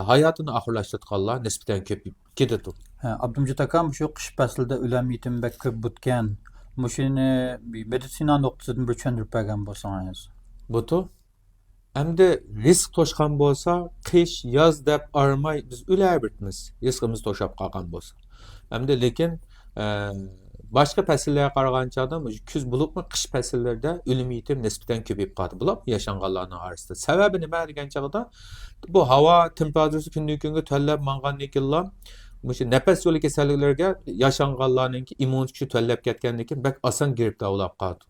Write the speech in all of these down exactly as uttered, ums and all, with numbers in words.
ھاياتىنى ئاخىرلاشتۇرىدىغانلار نىسبەتەن كۆپىيىپ كېتىدۇ. ھە، ئابدۇمجىت ئاكا، مۇشۇ قىش پەسلىدە ئۆلەم يېتىمى بەك كۆپ بوپتىكەن. مۇشۇنى مېدىتسىنا نۇقتىسىدىن بىر چۈشەندۈرۈپ بەرگەن بولسىڭىز. بۇتۇ. ئەمدى رىزىق توشقان بولسا، قىش، ياز دەپ ئارىماي بىز ئۆلەۋېرىمىز، رىزقىمىز توشاپ قالغان بولسا. ئەمدى لېكىن، ئە، باشقا پەسىللەرگە قارىغان چاغدا مۇشۇ كۈز بولۇپمۇ قىش پەسىللىرىدە ئۆلۈم يېتىم نىسبەتەن كۆپىيىپ قالدى. بۇلار ياشانغانلارنىڭ ئارىسىدا. سەۋەبى نېمە دېگەن چاغدا، بۇ ھاۋا تېمپېراتۇرىسى كۈندىن كۈنگە تۆۋەنلەپ ماڭغاندىن كېيىنلا، مۇشۇ نەپەس يولى كېسەللىكلىرىگە ياشانغانلارنىڭكى ئىممۇنىتېتى كۈچى تۆۋەنلەپ كەتكەندىن كېيىن بەك ئاسان گىرىپتار بولاپ قالىدۇ.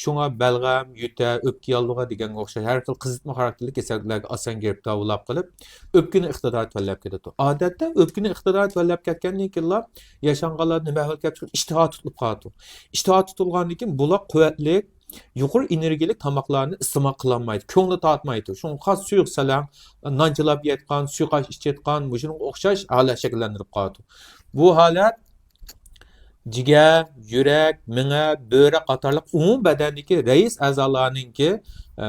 شۇڭا بەلغەم، يۆتە، ئۆپكە ياللۇغى دېگەنگە ئوخشاش ھەر خىل قىزىتما خاراكتېرلىك كېسەللىكلەرگە ئاسان گىرىپتار بولاپ قېلىپ، ئۆپكىنىڭ ئىقتىدارى تۆۋەنلەپ كېتىدۇ. ئادەتتە ئۆپكىنىڭ ئىقتىدارى تۆۋەنلەپ كەتكەندىن كېيىنلا ياشانغانلاردا نېمە ئەھۋال كېلىپ چىقىدۇ؟ ئىشتىھا تۇتۇلۇپ قالىدۇ. ئىشتىھا تۇتۇلغاندىن كېيىن بۇلار قۇۋۋەتلىك، يۇقىرى ئېنېرگىيەلىك تاماقلارنى ئىستېمال قىلالمايدۇ، كۆڭلى تارتمايدۇ. شۇڭا خاس سۇيۇق سەلەڭ، نان چىلاپ يەيدىغان، سۇيۇقئاش ئىچىدىغان، مۇشۇنىڭغا ئوخشاش ھالەت شەكىللەندۈرۈپ قالىدۇ. بۇ ھالەت جىگەر، يۈرەك، مېڭە، بۆرەك قاتارلىق ئومۇمىي بەدەندىكى رەئىس ئەزالارنىڭكى، ئە،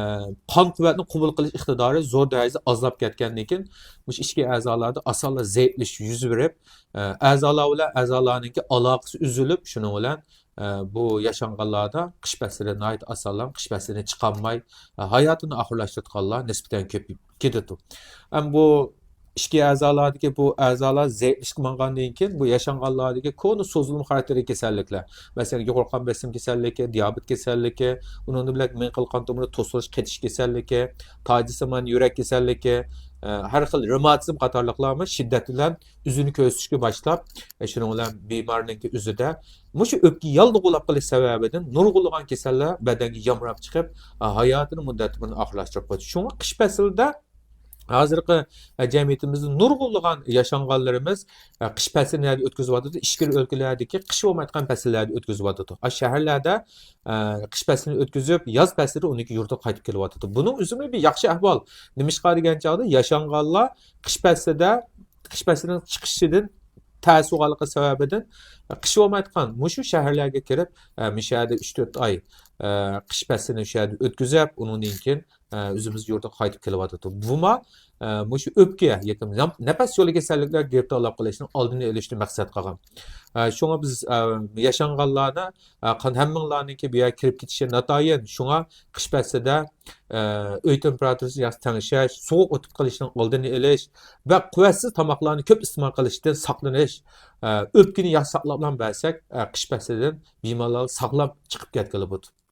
قان قۇۋۋەتنى قوبۇل قىلىش ئىقتىدارى زور دەرىجىدە ئازلاپ كەتكەندىن كېيىن، مۇشۇ ئىچكى ئەزالاردا ئاسانلا زەئىپلىشىش يۈز بېرىپ، ئە، ئەزالار بىلەن ئەزالارنىڭكى ئالاقىسى ئۈزۈلۈپ، شۇنىڭ بىلەن، ئە، بۇ ياشانغانلاردا قىش پەسلىدە ناھايىتى ئاسانلا قىش پەسلىنى چىقالماي، ئە، ھاياتىنى ئاخىرلاشتۇرىدىغانلار نىسبەتەن كۆپىيىپ كېتىدۇ. ئەمما بۇ ئىچكى ئەزالاردىكى بۇ ئەزالار زەئىپلىشىپ ماڭغاندىن كېيىن، بۇ ياشانغانلاردىكى كونا سوزۇلما خاراكتېرلىك كېسەللىكلەر، مەسىلەن، يۇقىرى قان بېسىم كېسەللىكى، دىيابېت كېسەللىكى، ئۇنىڭ بىلەن مېڭە قىلىق قان تومۇرى توسۇلۇش قېتىش كېسەللىكى، تاجسىمان يۈرەك كېسەللىكى، ئە، ھەر خىل رېماتىزم قاتارلىقلارمۇ شىددەت بىلەن ئۆزىنى كۆرسىتىشكە باشلاپ، ئە، شۇنىڭ بىلەن بىمارنىڭكى ئۆزىدە مۇشۇ ئۆپكە ياللۇغى بولاپ قېلىش سەۋەبىدىن نۇرغۇنلىغان كېسەللەر بەدەنگە يامراپ چىقىپ، ئە، ھاياتىنى مۇددەتى بىلەن ئاخىرلاشتۇرۇپ قويدى. شۇڭا قىش پەسلىدە ھازىرقى، ئە، جەمئىيىتىمىزدە نۇرغۇنلىغان ياشانغانلىرىمىز، ئە، قىش پەسلىنى نەدە ئۆتكۈزۈۋاتىدۇ؟ ئىچكىرى ئۆلكىلەردىكى قىش بولمايدىغان پەسىللەردە ئۆتكۈزۈۋاتىدۇ. ئا، شەھەرلەردە، ئە، قىش پەسلىنى ئۆتكۈزۈپ، ياز پەسلىدە ئۇنىڭكى يۇرتىغا قايتىپ كېلىۋاتىدۇ. بۇنىڭ ئۆزىمۇ بىر ياخشى ئەھۋال. نېمىشقا دېگەن چاغدا ياشانغانلار قىش پەسلىدە، قىش پەسلىنىڭ چىقىشىدىن تەسىر بولغانلىقى سەۋەبىدىن، قىش بولمايدىغان مۇشۇ شەھەرلەرگە كىرىپ، ئە، مۇشۇ يەردە ئۈچ تۆت ئاي، ئە، قىش پەسلىنى شۇ يەردە ئۆتكۈزۈپ، ئۇنىڭدىن كېيىن، ئە، ئۆزىمىز يۇرتىغا قايتىپ كېلىۋاتىدۇ. بۇما، ئە، مۇشۇ ئۆپكە ياكى نەپەس يولى كېسەللىكلەر گىرىپتارلاپ قېلىشنىڭ ئالدىنى ئېلىشنى مەقسەت قىلغان. ئە، شۇڭا بىز، ئە، ياشانغانلارنى، ئە، قان-، ھەممىڭلارنىڭكى بۇ يەرگە كىرىپ كېتىشى ناتايىن. شۇڭا قىش پەسلىدە، ئە، ئۆي تېمپېراتۇرىسى ياخشى تەڭشەش، سوغۇق ئۆتۈپ قېلىشنىڭ ئالدىنى ئېلىش ۋە قۇۋۋەتسىز تاماقلارنى كۆپ ئىستېمال قىلىشتىن ساقلىنىش، ئە، ئۆپكىنى ياخشى ساقلاپ بەرسەك، ئە، قىش پەسلىدىن بىمارلار ساغلام چىقىپ كەتكىلى بولىدۇ.